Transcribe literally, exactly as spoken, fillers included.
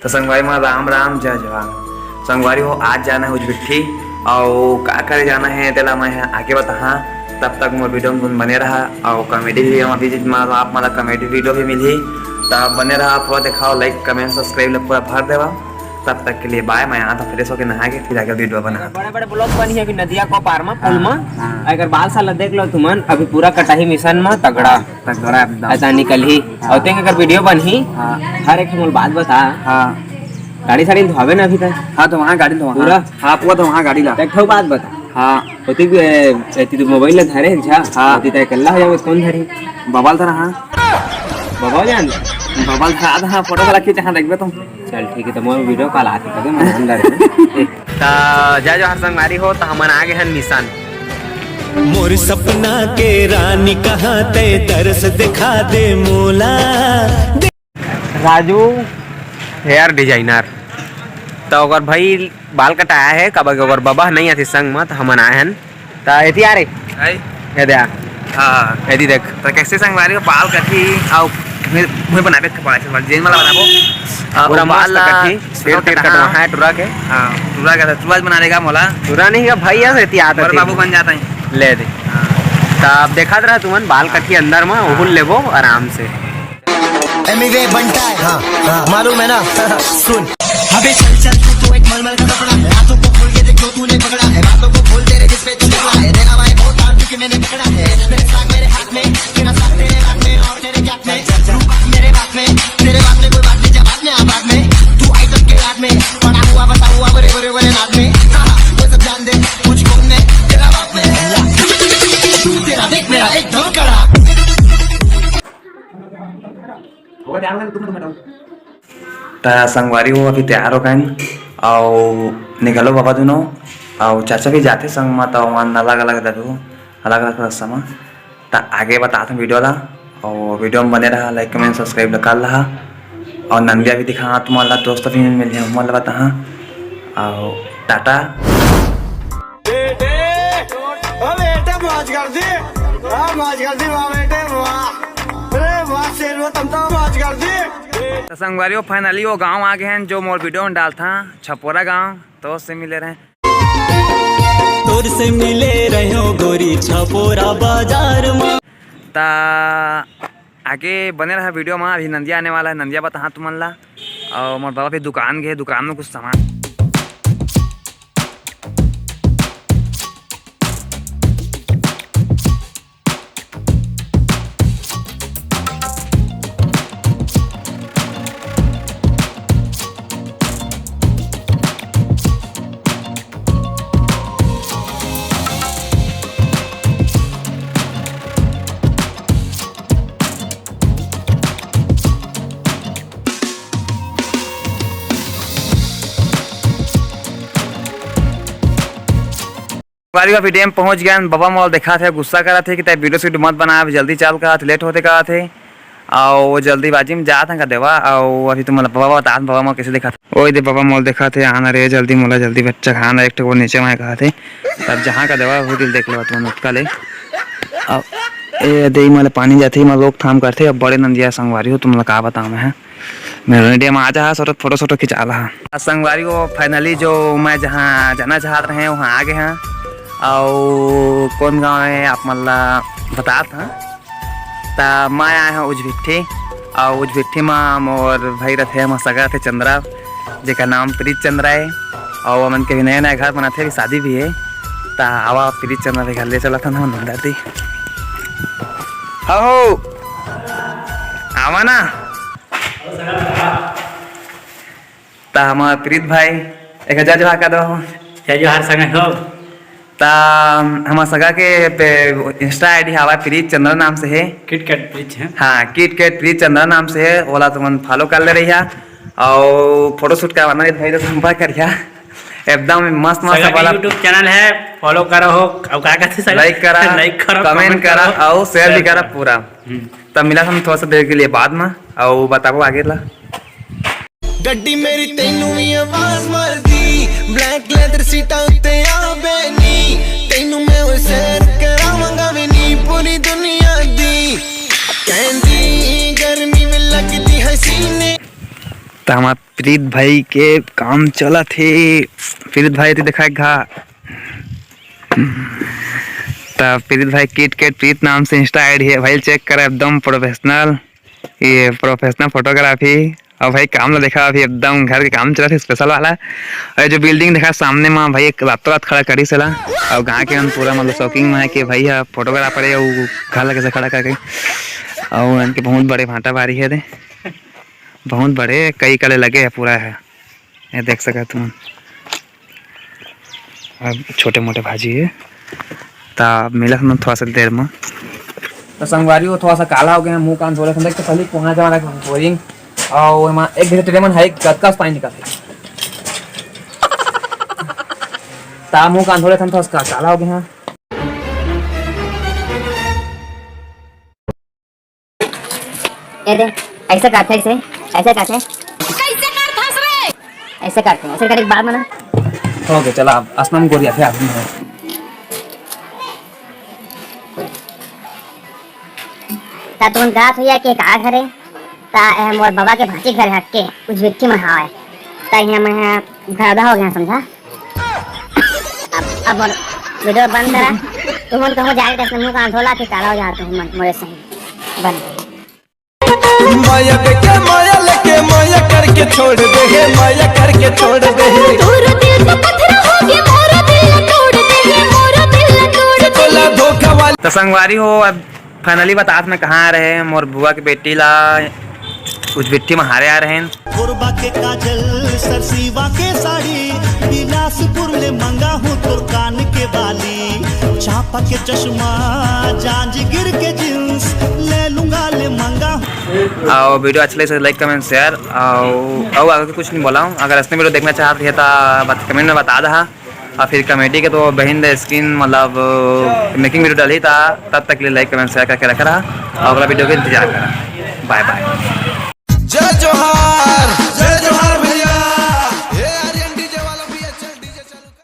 तो संगवारी मन, राम राम, जय जोहार। संगवारी हो, आज जाना है उजबिट्ठी, अउ का करे जाना है, तेला मैं आगे बताहा। तब तक मोर वीडियो में बने रहा, अउ कॉमेडी वीडियो में अभी जितना आप, मतलब, कॉमेडी वीडियो भी मिलही, तब बने रहा, पूरा देखाओ, लाइक, कमेंट, सब्सक्राइब ला पूरा भर देवा। तब तक के लिए बाय, मैं आता फ्रेश होके नहा के फिर आगे वीडियो बना। बड़े बड़े ब्लॉग बनी है अभी नदिया को पार मा, पुल मा। हाँ। अगर बाल साला देख लो तुमन, अभी पूरा कटाही मिशन मा तगड़ा। तगड़ा एकदम। ऐसा निकलही। हाँ। अउ तेंग अगर वीडियो बनही, हाँ। हर एक ठो मोला बात बता। हाँ। गाड़ी साड़ी धोवे ना अभी तक? हाँ, तो वहाँ गाड़ी धोवा। पूरा? हाँ, पूरा तो वहाँ गाड़ी ला। एक ठो बात बता। हाँ। होती भी, ए, एती तो मोबाइल ला धरे, अच्छा? हाँ। होती तय कल्ला हो जावे, कौन धरी? बबल धरा, हाँ। बबल जान? बबल धरा, हाँ, फोटो वाला खींच, हाँ, देखबे तुम। चल ठीक है, तो मोर वीडियो कॉल आते कदे, मैं अंदर हूँ। त जय जोहार संगवारी हो, त हमन आ गे हन मिशन। मोर सपना के रानी कहाँ, तै तरस दिखा दे मोला। राजू हेयर डिजाइनर, त ओकर भाई बाल कटाया है, काबर के ओकर बबा नहीं आथे संग म, त हमन आए हन। त एती आ रे। हाय। ये दे आ। हाँ। एती देख। त कैसे संगवारी हो, बाल कटही अउ मुँह, मुँह बनाबे के बाल, जेन वाला बनाबो। अ, पूरा बाल मस्त ला कटही, सिर तीर कटहा। कटवा है टुरा के। हाँ, टुरा का, टुरा बना देगा मोला। टुरा नहीं का भैया से एती आता मोर थी। बाबू बन जाता है। ले दे। हाँ। त अब देखत रहा तुमन, बाल कटही अंदर में, ओहुल लेबो आराम से। एमिवे बनता है, हाँ, हाँ, मालूम है ना? सुन। अबे चल चल तू तो एक मलमल का कपड़ा है, हाथों को खोल के देख लो तूने पकड़ा है, बातों को खोल तेरे जिस पे तू निकला है, तेरा भाई बहुत टाइम क्योंकि मैंने पकड़ा है, मेरे साथ मेरे हाथ में, तेरा साथ तेरे हाथ में और तेरे क्या में, तू बात मेरे बात में, तेरे बात में कोई बात नहीं, जब बात में आ बात में, तू आइटम के याद में, पड़ा हुआ बसा हुआ बड़े बड़े बड़े नाद में, हाँ, हाँ, वो सब जान दे, कुछ कौन है तेरा बाप में, तू तेरा देख मेरा एकदम कड़ा। त संगवारी हो, अभी तैयार हो गए अउ निकलो बाबा दुनो, अउ चाचा भी जाथे संग म, त ओमन अलग-अलग ददू, अलग-अलग रास्ता म। त आगे बतात हूँ वीडियो ला, अउ वीडियो में बने रहा, लाइक, कमेंट, सब्सक्राइब ला कर लहा, अउ नंदिया भी दिखा तुमन ला, दोस्त भी मिल जाए, ओमन ला बताहा, अउ टाटा। बेटे, ओ बेटे, मौज कर दी, वाह, मौज कर दी, वाह बेटे, वाह। अरे वाह शेर, वो तुम तो मौज कर दी। त संगवारी हो, finally वो गांव आ गे हन, जो मोर वीडियो में डालथा, छपोरा गांव, तो उससे मिले रहे। तोर से मिले रहे हो गोरी छपोरा बाजार में। त आगे बने रहा वीडियो में, अभी नंदिया आने वाला है, नंदिया बताहा तुमन ला। अउ मोर बाबा भी दुकान गए, दुकान में कुछ सामान। बारी अभी डैम पहुंच गया, बाबा मोला देखा थे, गुस्सा करा थे कि तै वीडियो सीडियो मत बना, अभी जल्दी चल कहा थे, लेट होते कहा थे, अउ वो जल्दीबाजी में जात हन का देवा, अउ अभी तुमन ला बाबा बतात, बाबा मोला कैसे देखा थे। ओए दे बाबा मोला देखा थे, आना रे जल्दी, मोला जल्दी बच्चा खाना, एक ठो नीचे में कहा थे, तब जहाँ का देवा वो दिल देख लेवा तुमन उतका ले। अब ए दे मोला पानी जाथे, मैं रोकथाम करथे, अब बड़े नंदिया संगवारी हो, तुमन ला का बताऊँ मैं। मेरे इंडिया में आ जा, सोटो फोटो सोटो खिंचा ला। संगवारी हो, finally जो मैं जहाँ जाना चाहत रहे, वहाँ आ गए हैं। अउ कौन गाँव है, आप मन ला बतात हैं। त मैं आए हूँ उजभिट्ठी, अउ उजभिट्ठी में मोर भाई रथे, हमर सगा रथे चंद्रा, जेकर नाम प्रीत चंद्रा है। अउ हमन के भी नया नया घर बनाथे, अभी शादी भी है। त आवा प्रीत चंद्रा के घर ले चलत हन हमन दादी। हो, आवा ना। त हमर प्रीत भाई, एक हजार जोहार कर दो। जय जोहार संगे हो। त हमर सगा के पे Insta ID हवा प्रीत चंद्रा नाम से है। किट कैट प्रीत है। हाँ, किट कैट प्रीत चंद्रा नाम से है, ओला तुमन follow कर ले रहिया। अउ फोटो शूट करवाना है भाई तो संपर्क करिया, एकदम मस्त मस्त सगा के वाला। YouTube channel है, follow करो हो, अउ का कहते सगा? Like करा, like करो, comment comment करा, करो, अउ share भी share करा करो। पूरा। हम्म। तब मिला हम थोड़ा सा देर के लिए बाद में, अउ बताबो आगे ला। ਗੱਡੀ ਮੇਰੀ ਤੈਨੂੰ ਵੀ ਆਵਾਜ਼ ਮਾਰਦੀ, ਬਲੈਕ ਲੈਦਰ ਸੀਟਾਂ ਉੱਤੇ ਆ ਬੈਨੀ, ਤੈਨੂੰ ਮੈਂ ਉਹ ਸੈਰ ਕਰਾਵਾਂਗਾ ਵੀ ਨੀ ਪੂਰੀ ਦੁਨੀਆ ਦੀ। ਕਹਿੰਦੀ ਗਰਮੀ ਵੀ ਲੱਗਦੀ ਹਸੀਨੇ। त हमर प्रीत भाई के काम चलत हे। प्रीत भाई, एती देखा एक घा। त प्रीत भाई, किट कैट प्रीत नाम से Insta ID हे भाई, check करा, एकदम professional। ये professional photography। अउ भाई, काम ला देखा, अभी एकदम घर के काम चलत हे, special वाला। अउ ये जो building देखा सामने मा भाई, एक रातों रात खड़ा करिस एला। अउ गाँव के मन पूरा मतलब शौकीन मा हे कि भाई ह photographer हे, अउ घर ला कैसे खड़ा करके। अउ इनके बहुत बड़े भाटा बारी हे दे, बहुत बड़े, कई कले लगे हे पूरा हे। ये देख सकत हन। अब छोटे मोटे भाजी हे, त मिलत हन थोड़ा सा देर म। त संगवारी हो, थोड़ा सा काला हो गया हे, मुंह कान धो लेथन। देख तो पहले कोना जमा रख बोरिंग, अउ एमा एक घंटे मन है, कतका से पानी निकलथे। त मुंह कान धो लेथन, थोड़ा सा काला हो गया हे। ये दे, ऐसे करथे, ऐसे, ऐसे करथे। कैसे करथस रे? ऐसे करथे, ऐसे करे के बाद में ना। हो गया, चला, अब असनम गोरिया थे आदमी हो। ता तुमन गात हुआ के का घरे? ता ए मोर बाबा के भांची घर हट के कुछ बिट्ठी में हावय। ता यहाँ मैं घर आधा हो गया, समझा? अब, अब मोर वीडियो बंद करा। तुमन कहूँ जाके कैसे मुंह कान धोला, फिर काला हो जाते हो मन, मोरे सही। बंद। माया देके माया लेके माया करके छोड़ दे हे, माया करके छोड़ दे हे। तोर दिल तो पत्थर हो गया, मोर दिल तोड़ दे हे, मोर दिल तोड़ दे हे। तोला धोखा वाली। त संगवारी हो, अब finally बतात मैं कहाँ आ रहे हैं, मोर बुआ के बेटी ला कुछ बिट्ठी में हारे आ रहे हैं। कोरबा के काजल, सरसीवा के साड़ी, बिलासपुर ले मंगा हूँ तोर कान के बाली, चांपा के चश्मा, जांजगीर के जींस, ले लूंगा ले मंगा हूँ। अउ वीडियो अच्छा लगे तो like, comment, share, अउ, अउ आगे कुछ नहीं बोला हूँ। अगर ऐसे वीडियो देखना चाहते हैं तो बत-, comment में बता दहा। अउ फिर comedy के तो behind the scene, मतलब, making video डाली था, तब तक के लिए like, comment, share करके रखा रहा। अउ अगला वीडियो के इंतजार करा। Bye bye। जय जोहार।